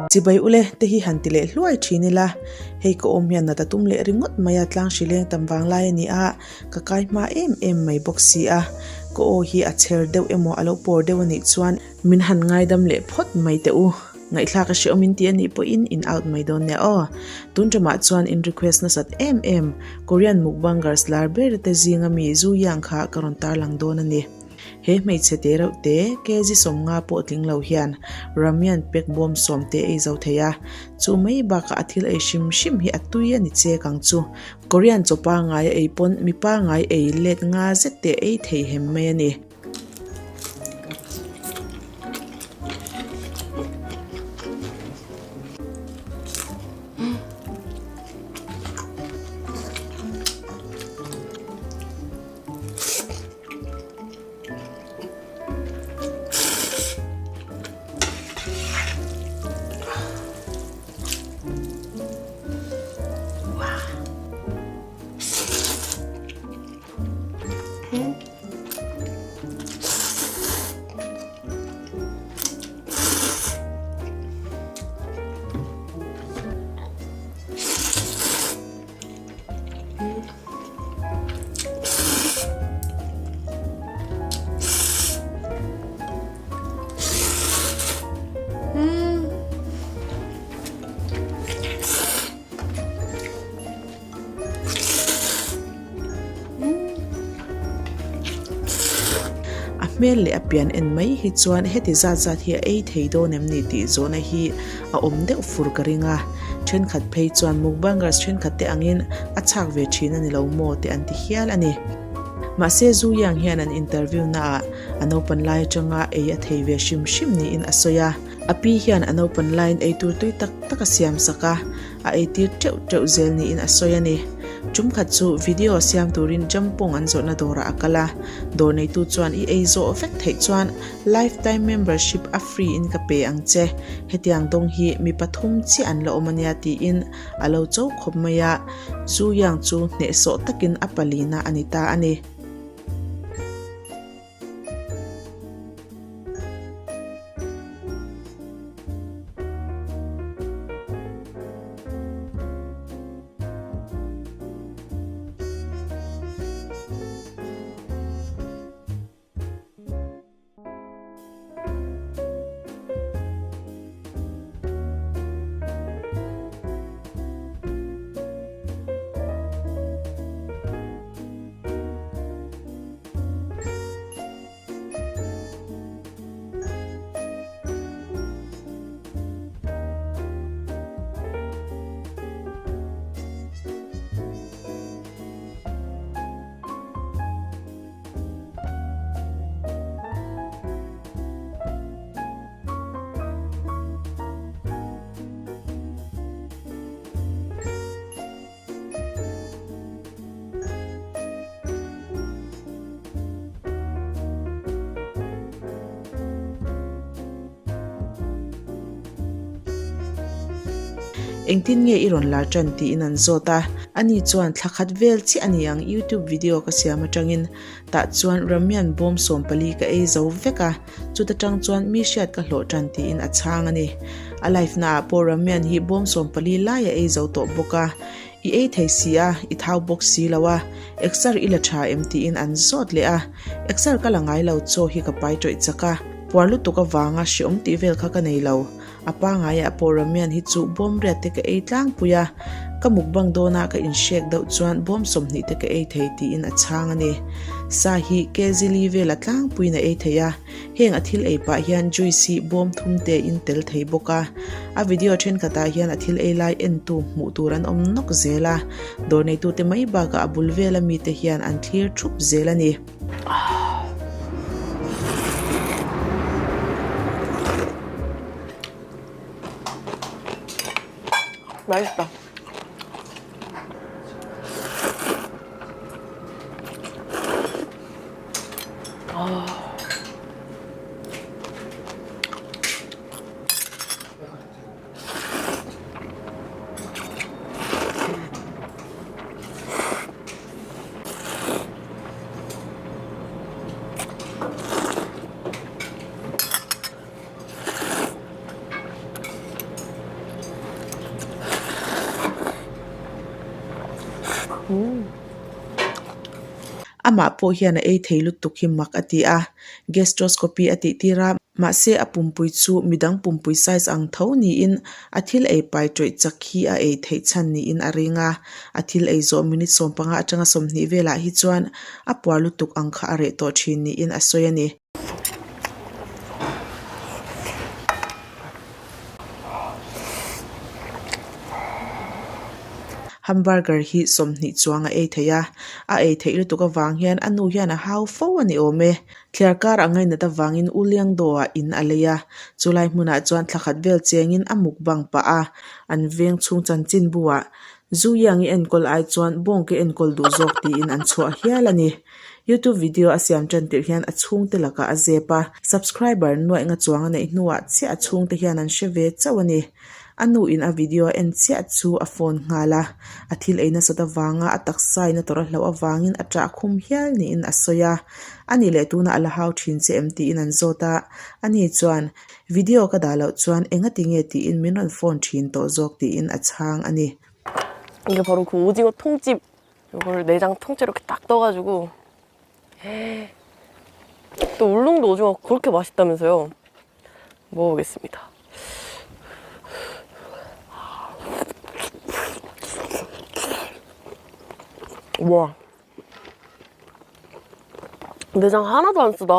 Chibai ule te hi han ti leh hluai thin ila, hei ka awm hian nat a tum leh ringawt mai a, tlang hri leng tam vang lai a ni a, ka kai hma em em mai bawk si a, ka aw hi a chher deuh emaw a lo pawr deuh a nih chuan min han ngaidam leh phawt mai teh u. Ngaihthlak a hrehawm in ti a nih pawhin in out mai dawn nia aw. Tun ṭamah chuan in request nasat em em Korean mukbangers lar ber te zinga mi Zu Yang kha ka rawn tarlang dawn a ni. He hmeichhe te reuh te kg 50 pawh tling lo hian Ramyan pack bawm sawm te ei zo thei a, chu mai bakah a thil ei hrim hrim hi a tui a ni chek ang chu. Korean chaw pangai a ei pawn mi pangai ei let nga zet te ei thei hem mai a ni. A hmel leh a pian en mai hi chuan heti zat zat hi a ei thei dawn em ni tih zawhna hi a awm deuh fur ka ring a. Thenkhat phei chuan mukbangers thenkhat te angin a chhak ve thin a ni lo maw te an ti hial a ni. Mahse Zu Yang hian an interview naah a naupan lai atanga ei a thei ve hrim hrim niin a sawi a. A pi hian a naupan laiin eitur tui tak tak a siam sak a, a eitir teuh teuh zel niin a sawi a ni. Tum khat chu video siam turin Jampong an zawrhna dawrah a kal a, dawr neitu chuan i ei zawh vek theih chuan lifetime membership a free in ka pe ang che, hetiang dawng hi mi pathum chiah an la awm ania tiin a lo cho khawp mai a, Zu Yang chu hnehsawh takin a palina a ni ta a ni. Engtin nge i rawn lar tan tiin an zawt a, ani chuan thla khat vel chiah a ni ang YouTube video ka siam atangin tah chuan Ramyan bawm 14 ka ei zo vek a, chuta tang chuan mi hriat ka hlawh tan tiin a chhang a ni. A live naah pawh Ramyan hi bawm 14 lai a ei zo tawh bawk a, I ei thei si a, i thau bawk si lo a, exer i la tha em tiin an zawt leh a, exer ka la ngai lo chaw hi ka pai tawih chak a, puar lutuk avanga hreawm tih vel kha ka nei lo, a pangaiah pawh Ramian hi chu bawm riat te ka ei tlangpui a, ka mukbang dawna ka inhrek deuh chuan bawm 20 te ka ei thei tiin a chhang a ni. Sa hi kg li vela tlangpuiin a ei thei a. Heng a thil ei pah hian juice hi bawm thum te in tel thei bawk a, a video thenkhatah hian a thil ei lai entu hmuh tur an awm nawk zel a, dawr neitute mai bakah a bul vela mite hian an thlir thup zel a ni. 맛있다. 아. Amah pawh hian a ei thei lutuk hi mak a ti a, gastroscopy a tih tir a, mahse a pumpui chu midang pumpui size ang tho niin a thil ei pai tawih chak hi a ei theih chhan niin a ring a. A thil ei zawh minute sawmpanga atanga sawmhnih velah hi chuan a puar lutuk ang kha a reh tawh thin niin a sawi a ni. Hamburger hi sawmhnih chuang a ei thei a, a ei theih lutuk avang hian a nu hian a hau fo a ni awm e. Thliar kar a ngainat avangin U Liangdawah in a lei a, chulai hmunah chuan thla khat vel chengin a mukbang pah a, an veng chhung chanchin buah Zu Yang i enkawl ai chuan bawngke enkawl duh zawk tiin an chhuah hial a ni. Youtube video a siam tan tirh hian a chhungte lakah a zep a, subscriber nuaih nga chuang a neih hnuah chiah a chhungte hian an hre ve chauh a ni. A nu in a video a en chiah chu a phone nghal a, a thil ei nasat avanga a taksa in a tawrh a hlauh avangin a ṭah khum hial niin a sawi a. A nih leh tunah a la hau ṭhin che em tiin an zawt a, ani chuan video ka dah loh chuan engati nge tiin min rawn phone ṭhin tawh zawk tiin a chhang a ni. 이게 바로 그 오징어 통집 이거를 내장 통째로 이렇게 딱 떠가지고 또 울릉도 오징어 그렇게 맛있다면서요. 먹어보겠습니다. 와 내장 하나도 안 쓰다.